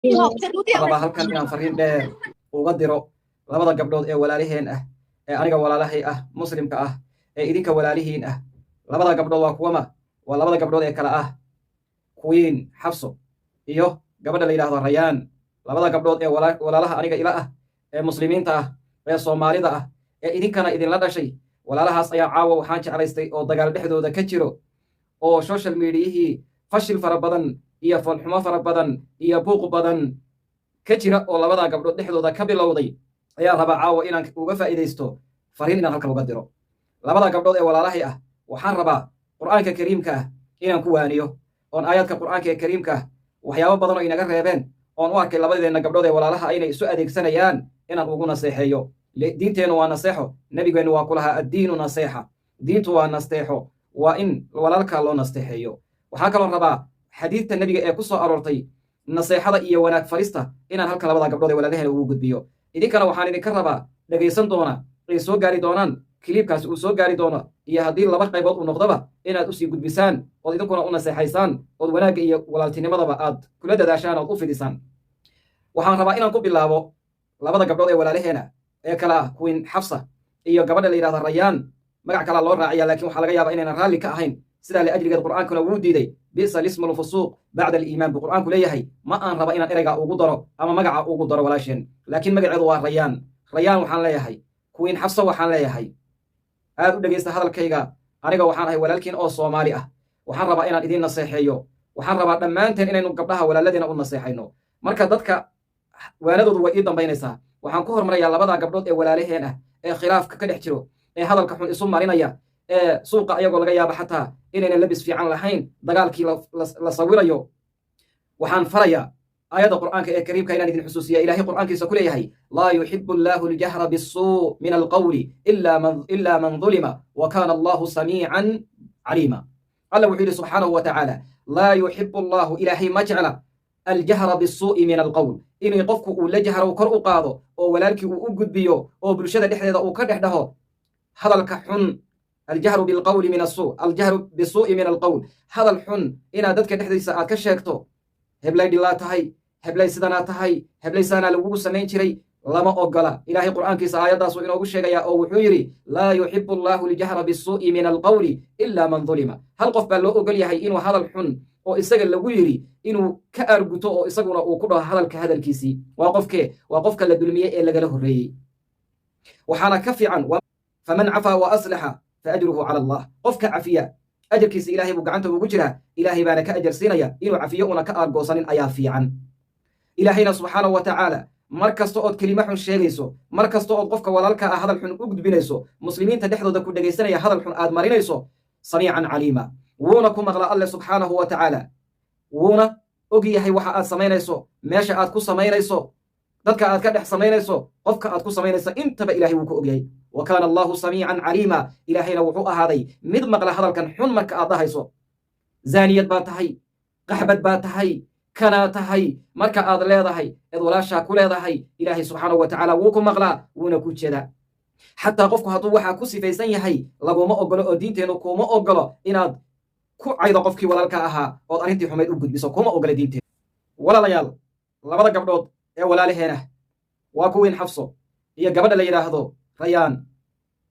Rabaa halkan inaan fariin dheer uga diro labada gabdhood ee walaalaheen ah, ee aniga walaalahay ah, Muslimka ah, ee idinka walaalihiin ah. Labada gabdhood waa kuwama? Waa labada gabdhood ee kale ah Queen Xafso iyo gabadha la yidhahdo Rayaan. Labada gabdhood ee walaalaha aniga ila ah, ee Muslimiinta ah, ee Soomaalida ah, ee idinkana idinla dhashay, walaalahaas ayaa caawa waxaan jeclaystay oo dagaal dhexdooda ka jiro oo social mediayihii fashil fara badan iyo foolxumo fara badan iyo buuq badan ka jira oo labadaa gabdhood dhexdooda ka bilowday, ayaa rabaa caawa inaan uga faa'iidaysto fariin inaan halkan uga diro labada gabdhood ee walaalahay ah. Waxaan rabaa Qur'aanka Kariimka ah inaan ku waaniyo, oon aayaadka Qur'aanka ee Kariimka ah waxyaabo badan oo inaga reebeen oon u arkay labadeenna gabdhood ee walaalaha inay isu adeegsanayaan inaan ugu naseexeeyo. Diinteennu waa naseexo. Nebigeennu waa ku lahaa: "Addiinu naseexa." Diintu waa nasteexo, waa in walaalka loo nasteexeeyo. Waxaa kaloo rabaa xadiidta Nebiga ee ku soo aroortay naseexada iyo wanaag farista inaan halkan labada gabdhood ee walaalaheena ugu gudbiyo. Idinkana waxaan idinka rabaa, dhegaysan doona, ay soo gaari doonaan, clipkaasi uu soo gaari doono iyo haddii laba qaybood uu noqdoba, inaad usii gudbisaan ood idinkuna u naseexaysaan, ood wanaagga iyo walaaltinimadaba aad kula dadaashaan ood u fidisaan. Waxaan rabaa inaan ku bilaabo labada gabdhood ee walaalaheena ee kale ah Queen Xafsa iyo gabadha la yidhahda Rayaan. Magac kalaa loo raaciya, laakiin waxaa laga yaabaa inaynan raalli ka ahayn. Sidaa liajligeed Qur'aankuna wuu diiday: "Bi'sa lismu lfusuuq bacda aliimaan," buu Qur'aanku leeyahay. Ma aan raba inaan ereygaa ugu daro ama magaca ugu daro walaasheen, laakiin magaceedu waa Rayaan. Rayaan waxaan leeyahay, Queen Xafsa waxaan leeyahay, aad u dhegaysta hadalkayga. Aniga waxaan ahay walaalkiin oo Soomaali ah. Waxaan rabaa inaan idiin naseexeeyo. Waxaan rabaa dhammaanteen inaynu gabdhaha walaalladeena u naseexayno. Marka dadka waanadoodu way ii dambaynaysaa. Waxaan ku hormarayaa labadaa gabdhood ee walaalaheen ah ee khilaafka ka dhex jiro, ee hadalka xun isu marinaya, ee suuqa ayagoo laga yaaba xataa inaynan labis fiican lahayn dagaalkii la sawirayo. Waxaan farayaa aayadda Qur'aanka ee Kariimka inaan idin xusuusiya. Ilaahay Qur'aankiisa ku leeyahay: "Laa yuxibu allahu aljahra bisuu min alqawli ila man dulima wa kana Allahu samiican caliima." Alla wuxuu yidhi subxaanahu wa tacaala: "Laa yuxibu allahu," Ilaahay ma jecla, "aljahra bisuu'i min alqowl," inay qofku uu la jahro, kor u qaado oo walaalkii uu u gudbiyo oo bulshada dhexdeeda uu ka dhex dhaho hadalka xun. Aljahru bilqawli min asuu, aljahru bisuu'i min alqowl, hadal xun inaad dadka dhexdiisa aad ka sheegto: heblay dhilaa tahay, heblay sidanaa tahay, heblay sidanaa lagugu samayn jiray, lama ogola. Ilaahay Qur'aankiisa aayaddaasuu inoogu sheegayaa oo wuxuu yidhi: "Laa yuxibu allahu aljahra bisuu'i min alqawli ila man dulima." Hal qof baa loo ogol yahay inuu hadal xun oo isaga lagu yidhi inuu ka aarguto oo isaguna uu ku dhaho hadalka hadalkiisii. Waa qofkee? Waa qofka la dulmiyey ee lagala horreeyey. Waxaana ka fiican: "Faman cafaa wa aslaxa fa ajruhu cala Allah." Qofka cafiya ajarkiisa Ilaahay buu gacanta ugu jiraa, Ilaahay baana ka ajar siinaya. Inuu cafiyo una ka aargoosanin ayaa fiican. Ilaahayna subxaanahu wa tacaala, mar kasta ood kelimo xun sheegayso, mar kasta ood qofka walaalka ah hadal xun u gudbinayso, Muslimiinta dhexdooda ku dhegaysanaya hadal xun aad marinayso, samiican caliima, wuuna ku maqla Alle subxaanahu wa tacaala, wuuna og yahay waxa aad samaynayso, meesha aad ku samaynayso, dadka aad ka dhex samaynayso, qofka aad ku samaynayso, intaba Ilahay wuu ku ogyahay. Wa kaana Allahu samiican caliima. Ilaahayna wuxuu ahaaday mid maqla hadalkan xun marka aad dhahayso: "Zaaniyad baa tahay, qaxbad baa tahay, kanaa tahay," marka aad leedahay eed walaashaa ku leedahay, Ilaahay subxaanahu wa tacaala wuu ku maqlaa, wuuna ku jeedaa. Xataa qofku hadduu waxaa ku sifaysan yahay, laguma ogolo oo diinteennu kuma ogolo inaad ku caydo qofkii walaalka ahaa ood arrintii xumayd u gudbiso. Kuma ogola diinteenu. Walaalayaal, labada gabdhood ee walaalaheena waa Queen Xafso iyo gabadha la yidhaahdo Rayaan.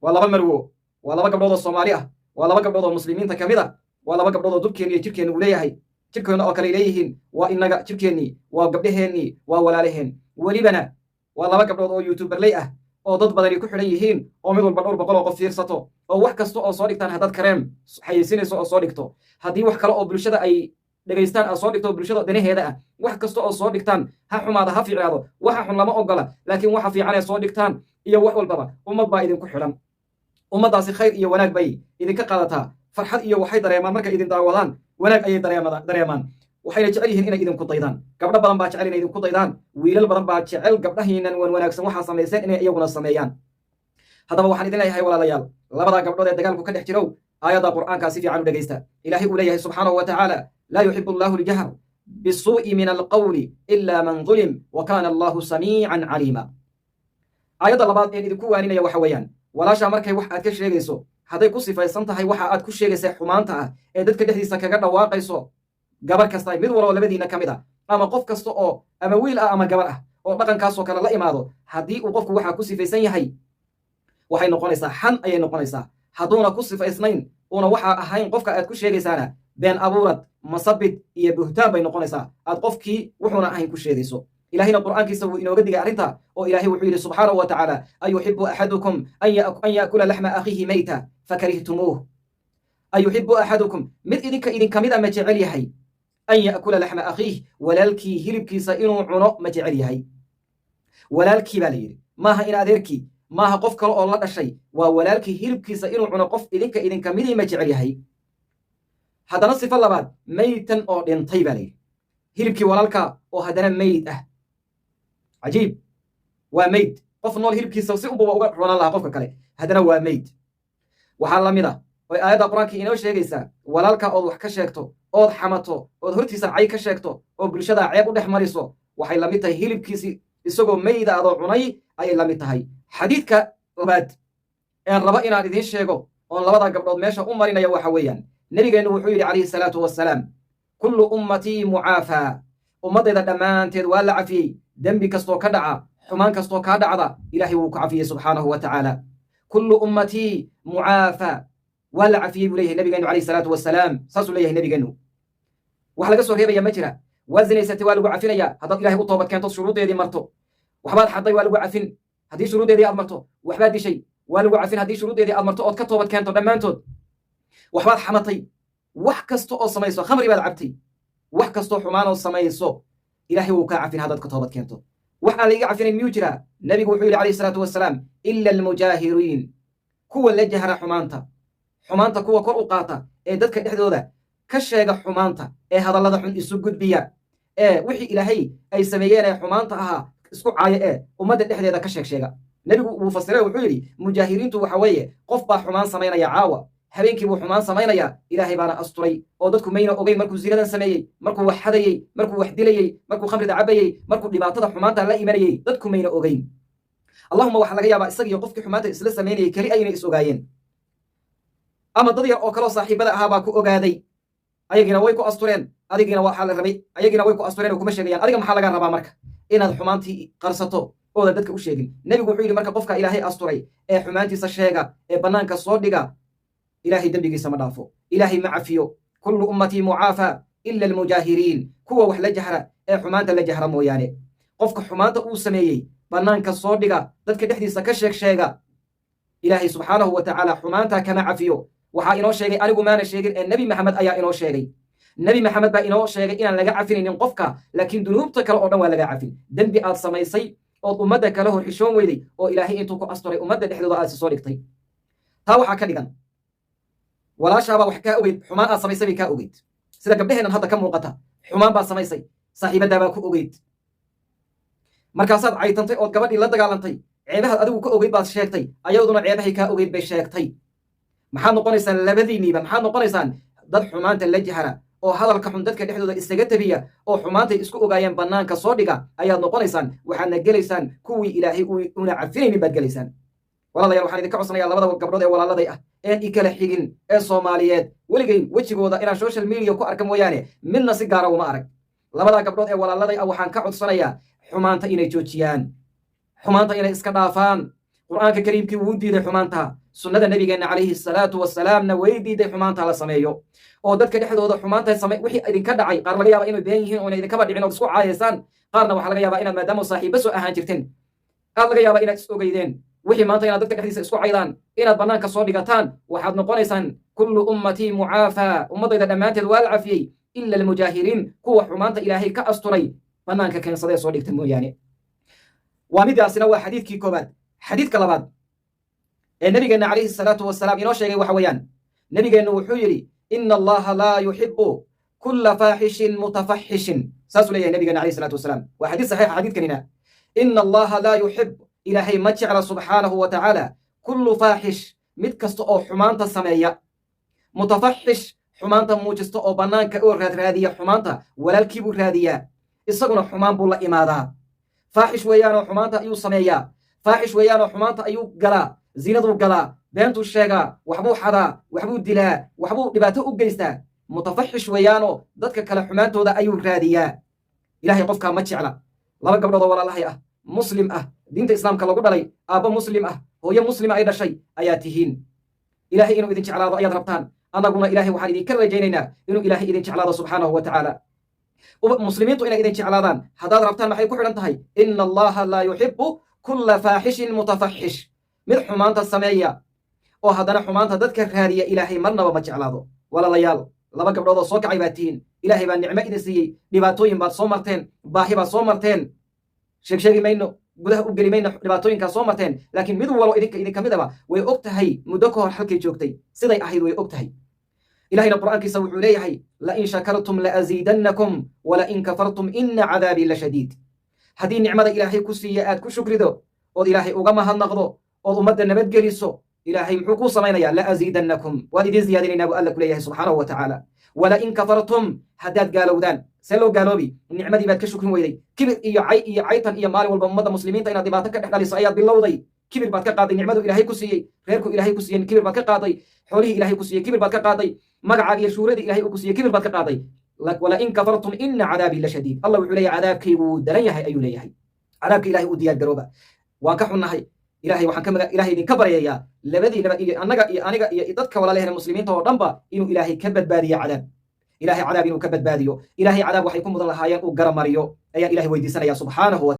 Waa laba marwo, waa laba gabdhood oo Soomaali ah, waa laba gabdhood oo Muslimiinta ka mid a, waa laba gabdhood oo dubkeenna iyo jirkeenna uu leeyahay, jirkeenna oo kale leeyihiin. Waa innaga jirkeennii, waa gabdhaheennii, waa walaalaheen. Welibana waa laba gabdhood oo youtuberley ah oo dad badani ku xidhan yihiin, oo mid walba dhowr boqol oo qof fiirsato, oo wax kasta oo soo dhigtaan, haddaad kareem xayeysinayso oo soo dhigto, haddii wax kale oo bulshada ay dhegaystaan aad soo dhigto, bulshada danaheeda ah, wax kasta oo soo dhigtaan, ha xumaada ha fiicnaado, waxa xun lama ogola, laakiin waxa fiican ee soo dhigtaan iyo wax walbaba, ummad baa idinku xidhan. Ummaddaasi khayr iyo wanaag bay idinka qaadataa. Farxad iyo waxay dareemaan markay idin daawadaan, wanaag ayay dareemaan, waxayna jecel yihiin inay idinku daydaan. Gabdho badan baa jecel inay idinku daydaan, wiilal badan baa jecel gabdhahiinan wan wanaagsan waxaa samayseen inay iyaguna sameeyaan. Haddaba waxaan idin leeyahay, walaalayaal, labadaa gabdhood ee dagaalku ka dhex jirow, aayadda Qur'aankaa si fiican u dhegaysta. Ilaahay uu leeyahay subxaanahu wa tacaala: "Laa yuxibu allahu aljahr bisuu'i min alqawli ila man dulim wa kaana Allahu samiican caliima." Aayadda labaad een idinku waaninaya waxa weeyaan: walaashaa markay wax aad ka sheegayso, hadday ku sifaysan tahay waxa aad ku sheegaysa xumaanta ah ee dadka dhexdiisa kaga dhawaaqayso, gabar kasta, mid waloo labadiinna ka mid a, Ama qof kasta oo ama wiil ah ama gabar ah oo dhaqankaasoo kale la imaado, haddii uu qofku waxaa ku sifaysan yahay, waxay noqonaysaa xan ayay noqonaysaa. Hadduuna ku sifaysnayn, uuna waxaa ahayn qofka aad ku sheegaysaana, been abuurad, masabid iyo buhtaan bay noqonaysaa aad qofkii wuxuuna ahayn ku sheegayso. Ilahayna Qur'aankiisa wuu inooga digay arrinta, oo Ilaahay wuxuu yidhi subxaanahu wa tacaala: "أيحب أحدكم أن يأكل لحم أخيه ميتا فكرهتموه". أيحب أحدكم, mid idinka idinka mid a ma jecel yahay, أن يأكل لحم أخيه, walaalkii hilibkiisa inuu cuno ma jecel yahay? Walaalkii baa la yidhi, maaha in adeerkii, maaha qof kale oo la dhashay, waa walaalkii hilibkiisa inuu cuno qof idinka idinka midii ma jecel yahay? Haddana sifo labaad, ميتا, oo dhintay baa la yidhi. Hilibkii walaalka oo haddana meyd ah, cajiib, waa meyd. Qof nool hilibkiisa si unbuba uga roonaan lahaa qofka kale, haddana waa meyd. Waxaa la mid a oy aayadda Qur-aanka inoo sheegaysaa, walaalka ood wax ka sheegto, ood xamato, ood hortiisa cay ka sheegto, oo bulshada ceeb u dhex mariso, waxay la mid tahay hilibkiisii isagoo meyda adoo cunay ayay la mid tahay. Xadiidka labaad een rabo inaan idiin sheego oon labada gabdhood meesha u marinaya waxa weeyaan, nebigeennu wuxuu yidhi calayhi salaatu wasalaam: "كل أمتي معافى", ummaddayda dhammaanteed waa la cafiyey. Dembi kastoo ka dhaca, xumaan kastoo kaa dhacda, Ilaahay wuu ku cafiyey subxaanahu wa tacaala. "كل أمتي معافى", waa la cafiyey buu leeyahay nabigeenu calayhi salaatu wasalaam. Saasuu leeyahay nabigeennu. Wax laga soo reebaya ma jira. Waa zinaysatay, waa lagu cafinaya haddaad Ilahay u toobad keento, shuruudeedii marto. Waxbaad xadday, waa lagu cafin haddii shuruuddeedii aad marto. Waxbaad dishay, waa lagu cafin haddii shuruuddeedii aad marto ood ka toobad keento dhammaantood. Waxbaad xamatay, wax kasta oo samayso, khamri baad cabtay, wax kastoo xumaanoo samayso, Ilaahay wuu kaa cafin haddaad ka toobad keento. Wax aan laiga cafinayn miyuu jiraa? Nebigu wuxuu yidhi calayhi salaatu wasalaam: "إلا المجاهرين", kuwa la jahra xumaanta, xumaanta kuwa kor u qaata ee dadka dhexdooda ka sheega xumaanta, ee hadallada xun isu gudbiya, ee wixii Ilaahay ay sameeyeen ee xumaanta ahaa isku caaya, ee ummadda dhexdeeda ka sheeg sheega. Nebigu wuu fasiray, wuxuu yidhi: mujaahiriintu waxa weeye qof baa xumaan samaynaya caawa, habeenkii buu xumaan samaynayaa, Ilaahay baana asturay oo dadku mayna ogeyn markuu zinadan sameeyey, markuu wax xadayey, markuu wax dilayey, markuu khamrida cabayey, markuu dhibaatada xumaanta la imanayey, dadku mayna ogeyn. Allahuma waxaa laga yaabaa isagiyo qofkii xumaanta isla samaynayay keli aynay is ogaayeen, ama dad yar oo kaloo saaxiibada ahaa baa ku ogaaday, ayagiina way ku astureen. Adigiina waxaa la rabay, ayagiina way ku astureen oo kuma sheegayaan. Adiga maxaa laga rabaa marka? Inaad xumaantii qarsato oodan dadka u sheegin. Nebigu wuxuu yidhi marka, qofka Ilaahay asturay ee xumaantiisa sheega ee bannaanka soo dhiga, Ilaahay dembigiisa ma dhaafo, Ilaahay ma cafiyo. "كل أمتي معافى إلا المجاهرين", kuwa wax la jahra ee xumaanta la jahra mooyaane. Qofka xumaanta uu sameeyey bannaanka soo dhiga, dadka dhexdiisa ka sheeg sheega, Ilaahay subxaanahu wa tacaala xumaanta kama cafiyo. Waxaa inoo sheegay, anigu maana sheegin ee Nebi Maxamed ayaa inoo sheegay. Nebi Maxamed baa inoo sheegay inaan laga cafinaynin qofka, laakiin dunuubta kale oo dhan waa laga cafin. Dembi aad samaysay ood ummadda kala hor xishoon weyday oo Ilaahay intuu ku asturay ummadda dhexdooda aad si soo dhigtay, taa waxaa ka dhigan walaashaabaa wax kaa ogeyd, xumaan aad samaysay bay kaa ogeyd. Sida gabdhaheennan hadda ka muuqata, xumaan baad samaysay, saaxiibaddaabaa ku ogeyd, markaasaad caytantay ood gabadhii la dagaalantay. Ceebahaad adigu ka ogeyd baad sheegtay, ayaduna ceebahay kaa ogeyd bay sheegtay. Maxaad noqonaysaan labadiinniiba? Maxaad noqonaysaan? Dad xumaanta la jahra oo hadalka xun dadka dhexdooda isaga tabiya oo xumaantay isku ogaayeen bannaanka soo dhiga ayaad noqonaysaan. Waxaadna gelaysaan kuwii Ilaahay una cafinaynin baad gelaysaan. Walaalayaal, waxaan idinka codsanayaa labada gabdhood ee walaaladay ah een i kala xigin ee Soomaaliyeed, weligay wejigooda inaan social media ku arka mooyaane midna si gaara uma arag. Labada gabdhood ee walaaladay ah waxaan ka codsanayaa xumaanta inay joojiyaan, xumaanta inay iska dhaafaan. Qur'aanka Kariimkii wuu diiday xumaanta, sunnada Nebigeenna calayhi salaatu wasalaamna way diiday xumaanta la sameeyo oo dadka dhexdooda xumaanta same. Wixii idinka dhacay qaar laga yaaba inay been yihiin oona idinkaba dhicin ood isku caayaysaan, qaarna waxaa laga yaabaa inaad maadaama saaxiibo soo ahaan jirteen aad laga yaabaa inaad is ogeydeen. Wixii maanta inaad dadka dhexdiisa isku caydaan, inaad bannaanka soo dhigataan, waxaad noqonaysaan "كل أمتي معافى", ummaddayda dhammaanteed waa la cafiyey, إلا المجاهرين, kuwa xumaanta Ilaahay ka asturay bannaanka keensadee soo dhigta mooyaane. Waa midaasina, waa xadiidkii koobaad. Xadiidka labaad ee nabigeenna calayhi salaatu wasalaam inoo sheegay waxa weeyaan, nebigeennu wuxuu yidhi: "إن الله لا يحب كل فاحش متفحش". Saasuu leeyahay nabigeenna calayhi salaatu wasalaam. Waa xadiid saxiixa xadiidkanina. "إن الله لا يحب", Ilaahay ma jecla subxaanahu wa tacaala, كل فاحش, mid kasta oo xumaanta sameeya, متفحش, xumaanta muujista oo bannaanka oo raadraadiya xumaanta. Walaalkii buu raadiyaa, isaguna xumaan buu la imaadaa. Faaxish weeyaanoo xumaanta ayuu sameeyaa, faaxish weeyaanoo xumaanta ayuu galaa, zinaduu galaa, beentuu sheegaa, waxbuu xadaa, waxbuu dilaa, waxbuu dhibaato u geystaa. Mutafaxish weeyaanoo dadka kale xumaantooda ayuu raadiyaa. Ilaahay qofkaa ma jecla. Laba gabdhood oo walaalahay ah, Muslim ah, diinta Islaamka lagu dhalay, aabbo Muslim ah, hooyo Muslima ay dhashay ayaa tihiin. Ilaahay inuu idin jeclaado ayaad rabtaan. Annaguna Ilaahay waxaan idinka rajaynaynaa inuu Ilaahay idin jeclaado subxaanahu wa tacaala. Muslimiintu inay idin jeclaadaan haddaad rabtaan, maxay ku xidhan tahay? Ina Allaha laa yuxibu kulla faaxishin mutafaxish. Mid xumaanta sameeya oo haddana xumaanta dadka raadiya, Ilaahay marnaba ma jeclaado. Walaalayaal, laba gabdhood oo soo kacay baad tihiin. Ilaahay baa nicmo idin siiyey. Dhibaatooyin baad soo marteen, baahi baad soo marteen. Sheegsheegi mayno, gudaha u geli mayno dhibaatooyinkaa soo marteen, laakiin mid walo idinka idinka midaba way og tahay muddo ka hor halkay joogtay, siday ahayd way og tahay. Ilahayna Qur'aankiisa wuxuu leeyahay: "Lain shakartum laaziidannakum walain kafartum ina cadaabii lashadiid." Haddii nicmada Ilaahay ku siiya aad ku shukrido, ood Ilaahay uga mahadnaqdo, ood ummadda nabadgeliso, Ilaahay muxuu kuu samaynayaa? "Laaziidannakum", waan idin ziyaadinaynaa buu Alla ku leeyahay subxaanahu wa tacaala. "Walain kafartum", haddaad gaalowdaan. See loo gaaloobi? Nicmadii baad ka shukrin weyday. Kibir iyo cay iyo caytan iyo maalin walba ummadda muslimiinta inaad dhibaato ka dhex dhaliso ayaad bilowday. Kibir baad ka qaaday nicmadu Ilaahay ku siiyey. Reerku Ilaahay ku siiyey kibir baad ka qaaday. Xoolihii Ilaahay ku siiyey kibir baad ka qaaday. Magacaaga iyo shuuradii Ilaahay uu ku siiyey kibir baad ka qaaday. "Walain kafartum ina cadaabii lashadiid", Allah wuxuu leeyahay cadaabkaygu wuu daran yahay ayuu leeyahay. Cadaabka Ilahay u diyaar garooba. Waan ka xunnahay. Ilahay waxaan ka maga Ilahay idinka baryayaa, labadiinaba iyo annaga iyo aniga iyo dadka walaalahena muslimiinta oo dhanba, inuu Ilaahay ka badbaadiyo cadaab. Ilahay cadaab inuu ka badbaadiyo, Ilahay cadaab waxay ku mudan lahaayeen uu garamariyo ayaan Ilahay weydiisanaya subxaanahu wa